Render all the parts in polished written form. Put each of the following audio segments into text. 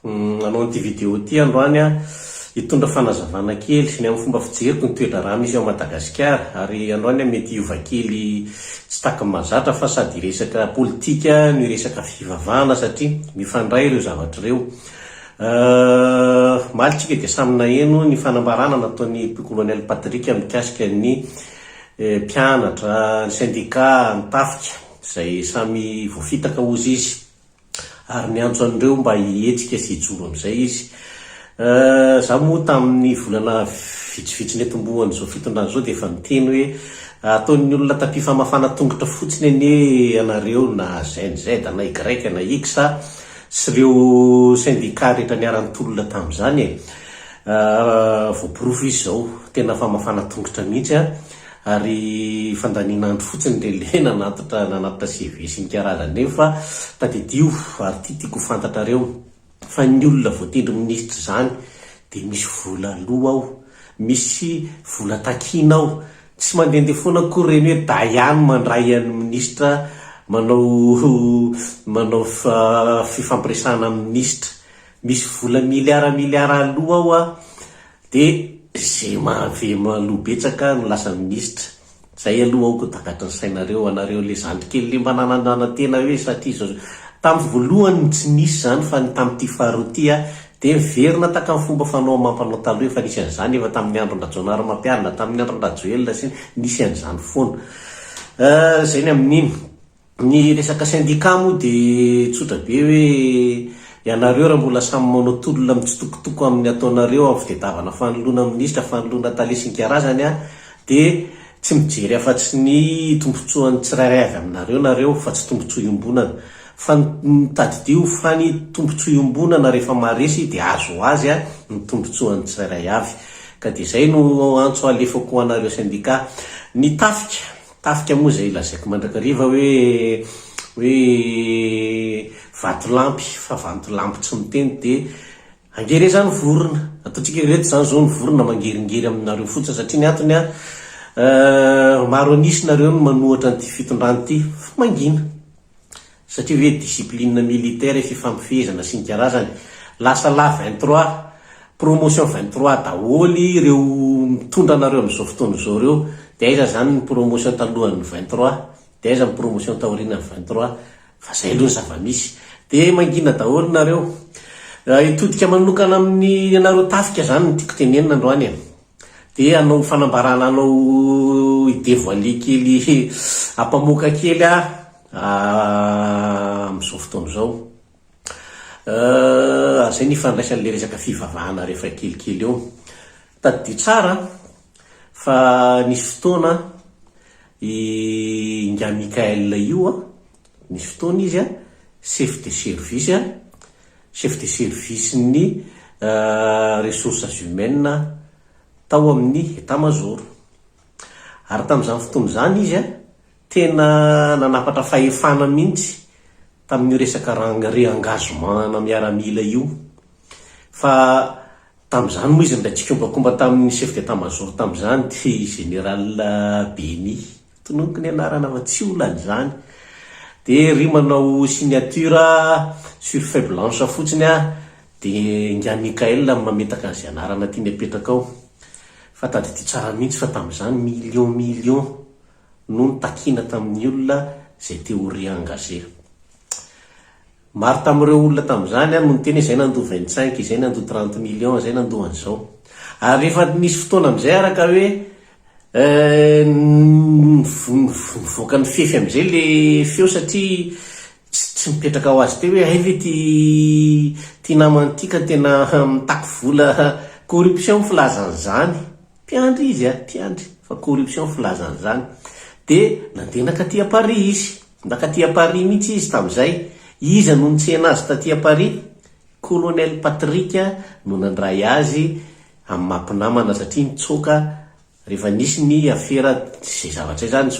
Hanao an'ity vidéo ity androany aho hitondra fanazavana kely ny amin'ny fomba fijeriko ny toe-draharaha misy ao Madagasikara ary androany aho mety hiova kely tsy tahaka ny mahazatra fa sady hiresaka politika no hiresaka fivavahana satria mifandray ireo zavatra ireo. Omaly tsika dia samy naheno ny fanambarana nataon'i Colonel Patrick mikasika ny mpianatra, ny sendika, ny tafika izay samy voafitaka hozy izy. ary niantso an'ireo mba hihetsika sy hijoro amin'izay izy. Izaho moa tamin'ny volana vitsivitsy netombohan'izao fitondrana izao dia efa niteny hoe ataon'ny olona tapis famafana tongotra fotsiny anie ianareo na Gen Z na Y na X sy ireo syndicats rehetra niara-nitolona tamin'izany e. Voaporofo izy izao, tena famafana tongotra mihitsy an. Ary fandaniana andro fotsiny re le nanatitra nanatitra CV sy ny karazany ireny fa tadidio ary ty tiako ho fantatrareo fa ny olona voatendry minisitra izany dia misy vola aloa ao, misy vola takiana ao, tsy mandehandeha foana akory ireny hoe Daya no mandray an'ny minisitra manao manao fifampiresahana amin'ny minisitra, misy vola miliara miliara aloa ao a. Dia ze mahave maloha betsaka no lasa minisitra. Zay aloha aoka ho takatry ny sainareo, anareo le zandry kely le mba nanandrana-tena hoe satria zao zao. Tamin'ny voalohany tsy nisy zany fa ny tamin'ity faharoa ity a, dia miverina tahaka ny fomba fanao amam-panao taloha efa nisy an'izany efa tamin'ny andron-dRajaonarimampianina, tamin'ny andron-dRajoelina sy ny nisy an'izany foana. Zay ny amin'iny. Ny resaka syndicat moa dia tsotra be hoe ianareo raha mbola samy manao tolona mitsitokotoko amin'ny ataonareo amin'ny fitedavana fanoloana minisitra, fanoloana tale sy ny karazany dia tsy mijery afa-tsy ny tombotsoan'ny tsirairay avy aminareo nareo fa tsy tombotsoa iombonana. Fa ny tadidio fa ny tombotsoa iombonana rehefa maharesy dia azo ho azy ny tombotsoan'ny tsirairay avy. Ka dia izay no antso alefako ho anareo syndicat. Ny tafika. Tafika moa izay lazaiko mandrakariva hoe hoe vatolampy fa vantolampy tsy miteny dia ange re zany vorona, ataontsika ireto zany zao ny vorona mangeringery aminareo fotsiny satria ny antony an maro an'isa nareo no manohatra an'ity fitondrana ity fa mangina. Satria ve discipline militaire fifampifehezana sy ny karazany. Lasa la 23, promotion 23 daholo ireo mitondra anareo amin'izao fotoana izao ireo. Dia aiza izany ny promotion talohan'ny 23? Dia aiza ny promotion taorianan'ny 23? Fa izay aloha ny zava-misy. Dia mangina daholo nareo. Hitodika manokana amin'ny anareo tafika izany no tiako tenenina androany e. Dia hanao fanambarana hanao hi-devoiler kely hampamoaka kely aho amin'izao fotoana izao. Ary izay no ifandraisan'ilay resaka fivavahana rehefa kelikely eo. Tadidio tsara fa nisy fotoana i Ingahy Mickaël io, nisy fotoana izy chef de service, Chef de service-n'ny ressources humaines tao amin'ny Etat Major. Ary tamin'izany fotoana izany izy tena nanapatra fahefana mihitsy tamin'io resaka re-engagement-na miaramila io. Fa tamin'izany moa izy niray tsikombakomba tamin'ny chef d'Etat Major tamin'izany dia i Général Beny. Tononiko ny anarana fa tsy olana izany. Dia ry manao signature sur feuille blanche fotsiny aho dia ingahy Mickaël no mametaka an'izay anarana tiany apetraka ao. Fa tadidio tsara mihitsy fa tamin'izany millions millions no nitakiana tamin'ny olona izay te ho re-engager. Maro tamin'ireo olona tamin'izany no niteny hoe izay nandoa 25, izay nandoa 30 millions, izay nandoa an'izao. Ary rehefa nisy fotoana amin'izay araka hoe Nivoaka ny fefy amin'izay le feo satria tsy mipetraka ho azy teo hoe hay ve ty ty namana ity ka tena mitaky vola corruption ny filaza an'izany. Mpiandry izy a, mpiandry fa corruption ny filaza an'izany. Dia nandeha nankaty à Paris izy, nankaty à Paris mihitsy izy tamin'izay. Iza no nitsena azy taty à Paris? Colonel Patrick no nandray azy amin'ny maha mpinamana satria nitsoaka rehefa nisy ny afera izay zavatra izay zany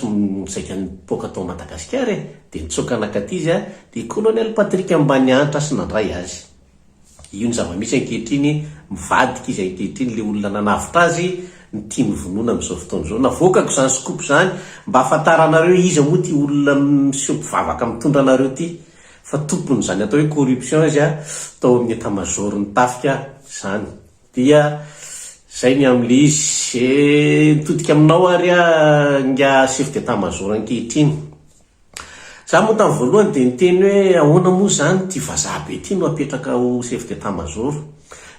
saika nipoaka tao Madagasikara e, dia nitsoaka nakaty izy a, dia Colonel Patrick mba niantra sy nandray azy. Io ny zava-misy ankehitriny, mivadika izy ankehitriny, le olona nanavotra azy no tiany vonoina amin'izao fotoana izao. Navoakako izany scoop izany mba hahafantaranareo iza moa ity olona miseho mpivavaka mitondra anareo ity. fa tompon'izany atao hoe corruption izy tao amin'ny état major ny tafika izany. Dia izay ny amin'ilay izy. Mitodika aminao ary aho ingahy chef d'état major ankehitriny. Za moa tamin'ny voalohany dia niteny hoe ahoana moa izany ity vazaha be ity no apetraka ho chef d'état major?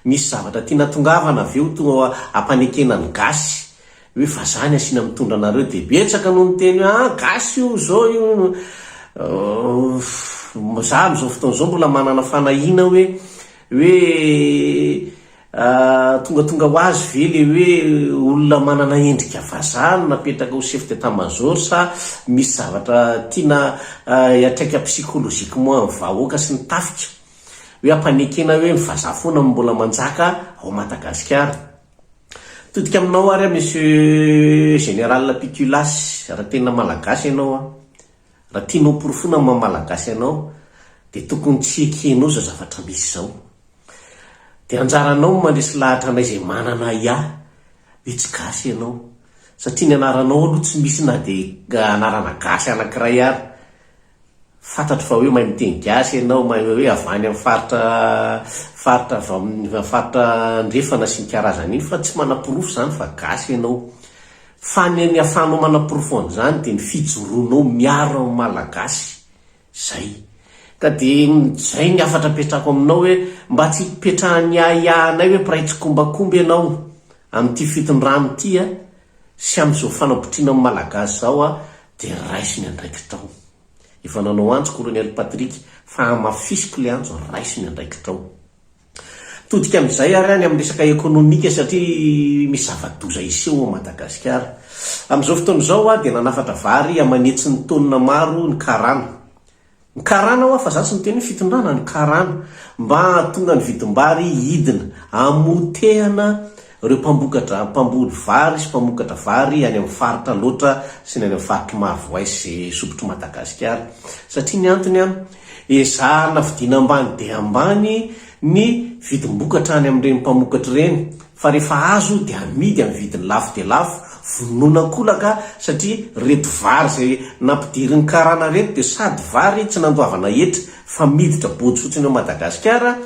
Misy zavatra tiana tongavana avy eo toa ampanekena ny gasy hoe vazaha ny asiana mitondra anareo dia betsaka no niteny hoe ah gasy io zao io za amin'izao fotoana izao mbola manana fanahiana hoe hoe Tongatonga ho azy ve le hoe olona manana endrika vazaha no napetraka ho chef d'état major sa misy zavatra tiana hiantraika psychologiquement amin'ny vahoaka sy ny tafika? Hoe ampanekena hoe ny vazaha foana no mbola manjaka ao Madagasikara? Mitodika aminao ary aho monsieur général Pikulas, raha tena malagasy ianao an! Raha tianao porofoina ny maha malagasy anao dia tokony tsy ekenao izao zavatra misy izao. Dia anjaranao ny mandresy lahatra anay izay manana ahiahy hoe tsy gasy ianao. Satria ny anaranao aloha tsy misy na dia anarana gasy anankiray ary. Fantatro fa hoe mahay miteny gasy ianao, mahay hoe avy any amin'ny faritra faritra avy amin'ny faritra andrefana sy ny karazany iny fa tsy manaporofo izany fa gasy ianao. Fa ny ny afahanao manaporofo an'izany dia ny fijoroanao miaro amin'ny Malagasy. Zay. Ka dia zay ny hafatra apetrako aminao hoe mba tsy hipetrahan'ny ahiahinay hoe mpiray tsikombakomba ianao amin'ity fitondrana ity a, sy amin'izao fanabotriana amin'ny Malagasy izao a, dia raiso ny andraikitrao. Efa nanao antso Colonel Patrick fa hamafisiko ilay antso, raiso ny andraikitrao. Todika amin'izay ary any amin'ny resaka ekonomika satria misy zava-doza hiseho ao Madagasikara. Amin'izao fotoana izao dia nanafatra vary aman'hetsiny taonina maro ny karana. Ny karana hoa fa za tsy miteny hoe fitondrana, ny karana. Mba hahatonga ny vidim-bary hidina, hamotehana ireo mpambokatra, mpamboly vary sy mpamokatra vary any amin'ny faritra Alaotra sy ny any amin'ny faritr'i Marovoay sy sopitr'i Madagasikara. Satria ny antony an, Ezahana vidiana ambany dia ambany ny vidim-bokatra any amin'ireny mpamokatra ireny fa rehefa azo dia amidy amin'ny vidiny lafo dia lafo, vonoina an-kolaka satria ireto vary izay nampidirin'ny karana ireto dia sady vary tsy nandoavana hetra fa miditra bôjy fotsiny ao Madagasikara,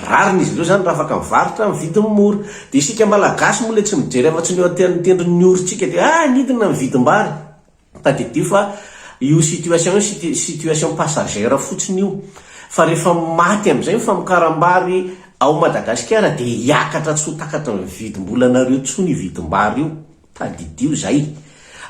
rariny izy ireo izany raha afaka mivarotra amin'ny vidiny mora. Dia isika Malagasy moa ilay tsy mijery afa-tsy ny eo an-tendron'ny orontsika dia ah nidina ny vidim-bary. Tadidio fa io situation io situation passagère fotsiny io fa rehefa maty amin'izay ny famokaram-bary ao Madagasikara dia hiakatra tsy ho takatry ny vidim-bolanareo intsony io vidim-bary io. Tadidio izay.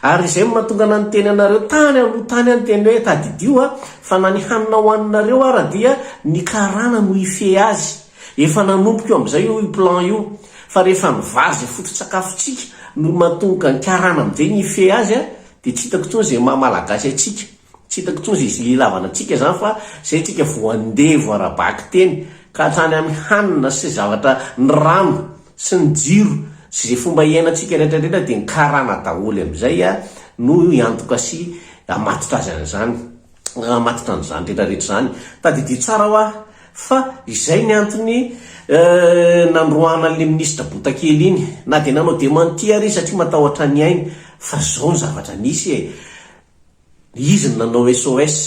Ary izay no mahatonga anah niteny anareo tany aloha tany aho niteny hoe tadidio a, fa na ny hanina hohaninareo ara dia ny karana no hifehy azy. Efa nanomboka io amin'izay io plan io. Fa rehefa ny vary izay foto-tsakafontsika no mahatonga ny karana amin'izay ny hifehy azy dia tsy hitako intsony izay maha malagasy antsika. Tsy hitako intsony izay ilavana antsika izany fa izay tsika voandevo ara-bakiteny ka hatrany amin'ny hanina sy zavatra ny rano sy ny jiro sy izay fomba iainantsika rehetra rehetra dia ny karana daholo amin'izay no hiantoka sy hamatotra azy an'izany. Matotra an'izany rehetra rehetra izany. Tadidio tsara hoa fa izay ny antony nandroahana an'ilay minisitra botakely iny. Na dia nanao démenti ary izy satria matahotra ny ainy. Fa izao ny zavatra nisy e. Izy no nanao SOS.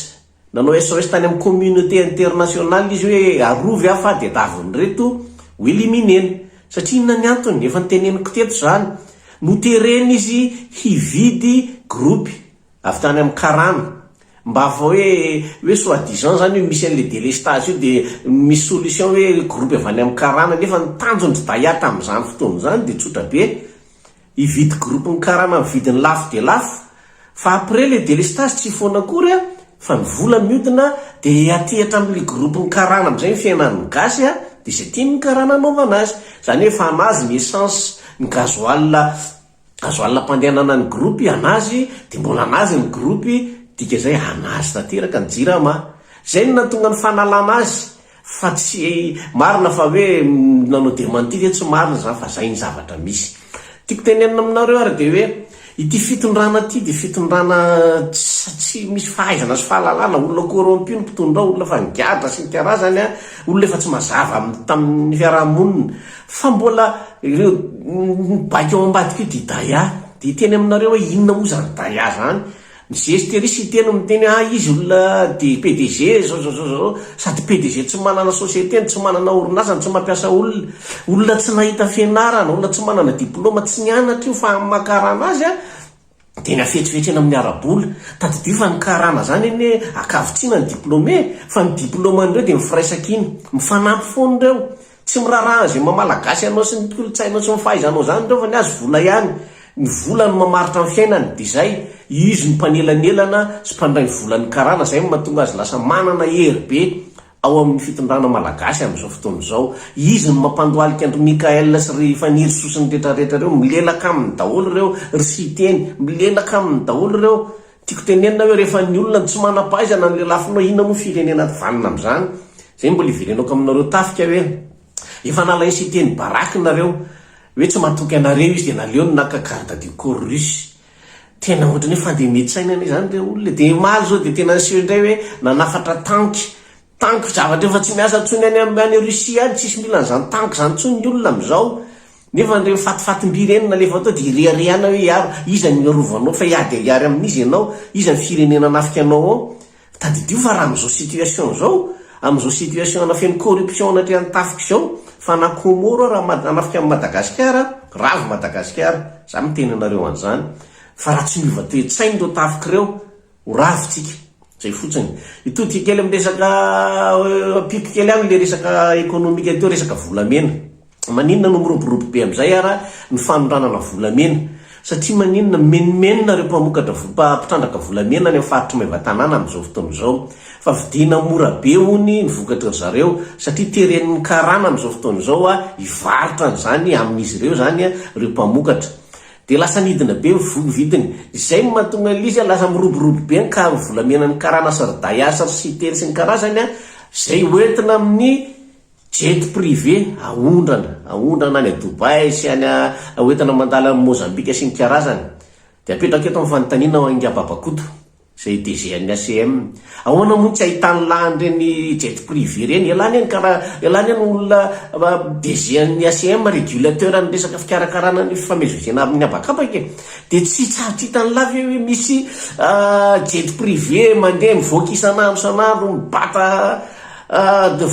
Nanao SOS tany amin'ny communauté internationale izy hoe arovy aho fa dia davin'ireto ho éliminer-na. Satria inona ny antony? Efa noteneniko teto izany. Noterena izy hividy groupe. Avy tany amin'ny karana. Mba fa hoe hoe soit disant zany hoe misy an'le délestage io dia misy solution hoe groupe avy any amin'ny karana nefa ny tanjon-dry Daya tamin'izany fotoana izany dia tsotra be, hividy groupe ny karana amin'ny vidiny lafo dia lafo fa après le délestage tsy foana akory an fa ny vola miodina dia hiatehatra amin'le groupe ny karana amin'izay ny fiainan'ny gasy an dia izay tian'ny karana anaovana azy. Izany hoe efa an'azy ny essence, ny gasoil Azo alina ampandehanana ny groupe anazy dia mbola anazy ny groupe dika zay anazy tanteraka ny jirama. Zay no nahatonga ny fanalana azy fa tsy marina fa hoe nanao dementi ve tsy marina zany fa zay ny zavatra misy. Tiako tenenina aminareo ary dia hoe ity fitondrana ity dia fitondrana tsy misy fahaizana sy fahalalana, olona corrompu ny mpitondra ao, olona efa nigadra sy ny karazany, olona efa tsy mazava tamin'ny fiarahamonina. Fa mbola ireo ny baiko ao ambadika io dia Daya. Dia hiteny aminareo hoe inona moa izany Daya izany? Mizesta ery Siteny miteny ah izy olona de PDG zao zao zao zao sady PDG tsy manana société no tsy manana orinasa no tsy mampiasa olona. Olona tsy nahita fianarana, olona tsy manana diploma, tsy nianatra io fa amin'ny maha karana azy a dia ny hafetsifetsena amin'ny ara-bola. Tadidio fa ny karana zany anie ankavitsiana ny diplôme e, fa ny diplôme-n'ireo dia ny firaisankina. Mifanampy foana ireo. Tsy miraharaha an'izay maha malagasy anao sy ny kolontsainao sy ny fahaizanao izany ireo fa ny azy vola ihany. Ny vola no mamaritra ny fiainany dia izay. Izy no mpanelanelana sy mpandray ny volan'ny karana, izay no mahatonga azy lasa manana hery be ao amin'ny fitondrana malagasy amin'izao fotoana izao. Izy no mampandohalika an-dry Mickaël sy ry Fanirisoa sy ny retraretra ireo, milelaka aminy daholo ireo, ry Siteny, milelaka aminy daholo ireo. Tiako tenenina hoe rehefa ny olona no tsy manam-pahaizana no lelafinao inona moa firenena vanona amin'izany? Izay mbola iverenako aminareo tafika hoe efa nalain'i Siteny baraky nareo hoe tsy matoky anareo izy dia naleony naka garde du corps russe. Tena ohatran'ny hoe fandemen-tsaina anie izany re olona e. Dia omaly izao dia tena niseho indray hoe nanafatra tank. Tank zavatra efa tsy miasa intsony any any Russie any, tsisy mila an'izany tank izany intsony ny olona amin'izao. Nefa ireny fatifatim-by ireny nalefa tao dia ireharehana hoe hiaro, iza no iarovanao fa hiady hiary amin'iza ianao, iza ny firenena hanafika anao ao. Tadidio fa raha amin'izao situation izao, amin'izao situation ana feno corruption anatrehan'ny tafika izao, fa na Comoro ara hanafika an'i Madagasikara, ravo Madagasikara, za miteny anareo an'izany, fa raha tsy miova toe-tsaina ireo tafika ireo, Ho ravo tsika. Zay fotsiny. Hitodika kely amin'ny resaka ampiako kely ihany le resaka ekonomika teo, resaka volamena. Maninona no miroborobo be amin'izay ara ny fanondranana volamena? Satria maninona? Mimenomenona ireo mpamokatra mpitrandraka volamena any amin'ny faritr'i Maevatanàna amin'izao fotoana izao. Fa vidiana mora be hono ny vokatry ry zareo satria teren'ny karana amin'izao fotoana izao hivarotra an'izany amin'izy ireo izany ireo mpamokatra. Dia lasa nidina be ny voly vidiny. Izay no mahatonga an'ilay izy lasa miroborobo be ny karo volamena ny karana sy ry Daya sy ry Siteny sy ny karazany izay hoentina amin'ny jet privé aondrana, aondrana any Dubaï sy any hoentina mandalo any Mozambika sy ny karazany. Dia apetrako eto ny fanontaniana ho an'ingahy Babakoto. Izay DG an'ny ACM. Ahoana moa no tsy ahitan'ny lahy an'ireny jet privé ireny? Ialahy anie ny kara, ialahy anie no olona DG an'ny ACM, régulateur ny resaka fikarakarana ny fifamezivezena amin'ny habakabaka e. Dia tsy tsy hitan'ny lahy ve hoe misy jet privé mandeha mivoaka isan'andro isan'andro mibata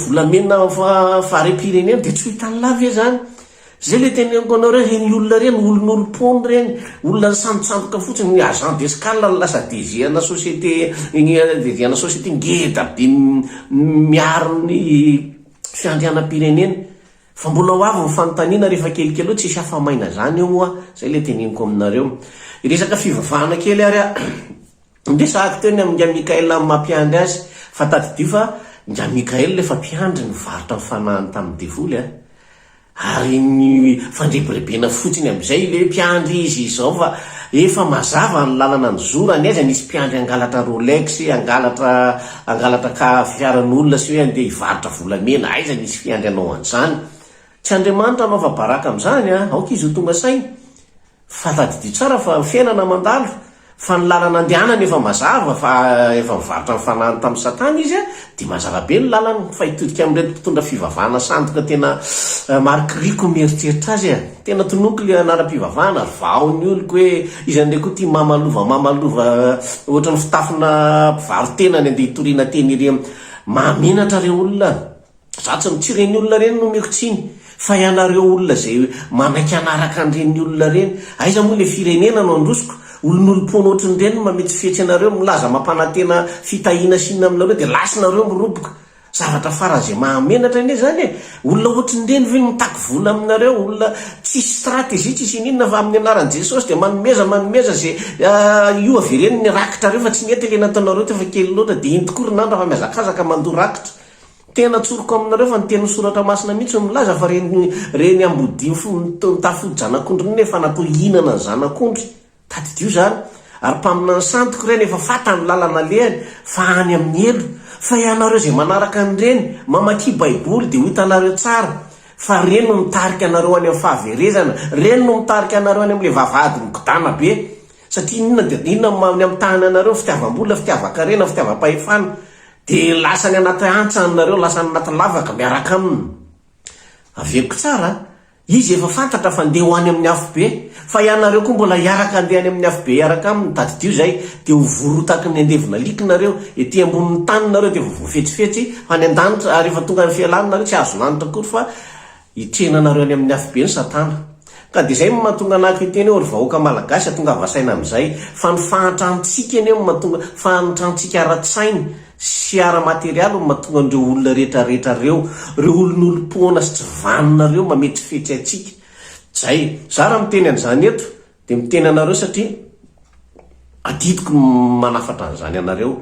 volamena farem-pirenena? Dia tsy ho hitan'ny lahy ve izany? Zay le teneniko anareo ireny olona ireny olonolompony ireny, olona nisambotsamboka fotsiny, ny agent d'escale no lasa DG ana société, DG ana société ngeda be miaro ny fiandrianam-pirenena. Fa mbola ho avy ny fanontaniana rehefa kelikely eo, tsisy afa-maina zany eo moa, zay le teneniko aminareo. Hiresaka fivavahana kely ary aho. Niresahako teo ny amin'i Ingahy Mickaël amin'ny maha mpiandry azy, fa tadidio fa Ingahy Mickaël efa mpiandry nivarotra ny fanahiny tamin'ny devoly a! Ary ny fandrebirebena fotsiny amin'izay ilay hoe mpiandry izy izao fa efa mazava ny lalana nizorany, aiza nisy mpiandry hangalatra Rolex, hangalatra hangalatra ka fiaran'olona sy hoe handeha hivarotra volamena, aiza nisy fiandry hanao an'izany? Tsy Andriamanitra no afa-baraka amin'izany a! Aoka izy ho tonga saina. Fa tadidio tsara fa ny fiainana mandalo, fa ny lalana andehanany efa mazava fa efa nivarotra ny fanahiny tamin'i satana izy dia mazava be ny lalany fa hitodika amin'ireto mpitondra fivavahana sandoka tena marikoriko ny mieritreritra azy e! Tena tononiko le anaram-pivavahana ary vao ny oloko hoe iza ndray koa ty mamalova mamalova ohatran'ny fitafina mpivaro-tena ny andeha hitoriana teny ery am mahamenatra re olona. Za tsy tsy ireny olona ireny no omeko tsiny fa ianareo olona izay manaiky hanaraka an'ireny olona ireny. Aiza moa ilay firenena no androsoko? Olonolompona ohatrin'ireny no mametsifetsy anareo, milaza mampanantena fitahiana sy inona aminareo dia lasa nareo miroboka. Zavatra faran'izay mahamenatra anie izany e! Olona ohatrin'ireny ve no mitaky vola aminareo? Olona tsisy stratégie tsisy ininona fa amin'ny anaran'i Jesosy dia manomeza manomeza izay io avereno ny rakitrareo fa tsy nety ilay nataonareo teo fa kely loatra dia iny tokoa ry nandra fa mihazakazaka mandoa rakitra. Tena tsoriko aminareo fa ny tenin'ny soratra masina mihitsy no milaza fa reny reny ambodia mitafy hodi-janak'ondry iny efa natao hihinana ny zanak'ondry. Tadidio izany. Ary mpaminany sandoka ireny efa fantany ny lalana alehany fa any amin'ny helo. Fa ianareo izay manaraka an'ireny, mamakia baiboly dia ho hitanareo tsara fa ireny no mitarika anareo any amin'ny fahaverezana, ireny no mitarika anareo any amin'ilay vavahady migodàna be. Satria inona dia inona ny amitahana anareo, fitiavam-bola, fitiavan-karena, fitiavam-pahefana. Dia lasa any anaty hantsana nareo, lasa any anaty lavaka miaraka aminy. Averiko tsara a! Izy efa fantatra fa ndeha ho any amin'ny afobe, fa ianareo koa mbola hiaraka handeha any amin'ny afobe hiaraka aminy, tadidio izay, dia ho vorotaky ny andevon'alika nareo, ety ambonin'ny tany nareo dia efa voafetsifetsy, fa any an-danitra, ary efa tonga any fialana nareo, tsy hahazo lanitra akory fa hitrena anareo any amin'ny afobe ny satana. Ka dia izay no mahatonga anah hiteny hoe ry vahoaka malagasy atongava saina amin'izay, fa ny fahantrantsika anie no mahatonga, fahantrantsika ara-tsaina, sy ara-materialy no mahatonga an'ireo olona rehetra rehetra reo, reo olon'olom-poana sy tsy vanona reo mametrifetry antsika. Zay. Za raha miteny an'izany eto dia miteny anareo satria adidiko ny manafatra an'izany anareo.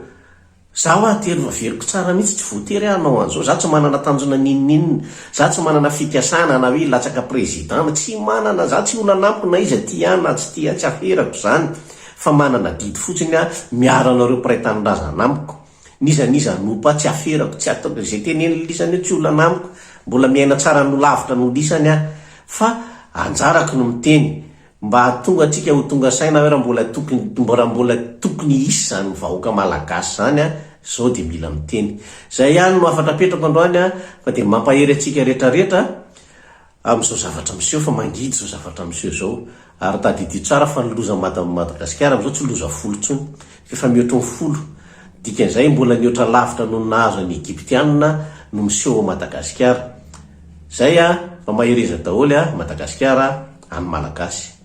Za hoa aty aloha averiko tsara mihitsy tsy voatery aho hanao an'izao, za tsy manana tanjona n'inon'inona, za tsy manana fikasana na hoe hilatsaka président, tsy manana, za tsy olana amiko na iza tia ahy na tsy tia ahy, tsy aferako izany. Fa manana adidy fotsiny aho miaro anareo mpiray tanindrazana amiko. N'iza n'iza hanompo ahy tsy aferako, tsy ataoko, izay tenenin'ny lisany eo tsy olana amiko, mbola miaina tsara noho lavitra noho lisany aho. Fa anjarako no miteny, mba hahatonga antsika ho tonga saina hoe raha mbola tokony, raha mbola tokony hisy izany vahoaka malagasy izany an, izao dia mila miteny. Izay ihany no hafatra apetrako androany an, fa dia mampahery antsika rehetrarehetra. Amin'izao zavatra miseho fa mangidy izao zavatra miseho izao ary tadidio tsara fa ny loza mada Madagasikara amin'izao tsy loza folo intsony fa efa mihoatra ny folo dikan'izay mbola nihoatra lavitra noho ny nahazo an'i Egyptiana no miseho ao Madagasikara zay a fa mahereza daholo a Madagasikara an'ny Malagasy.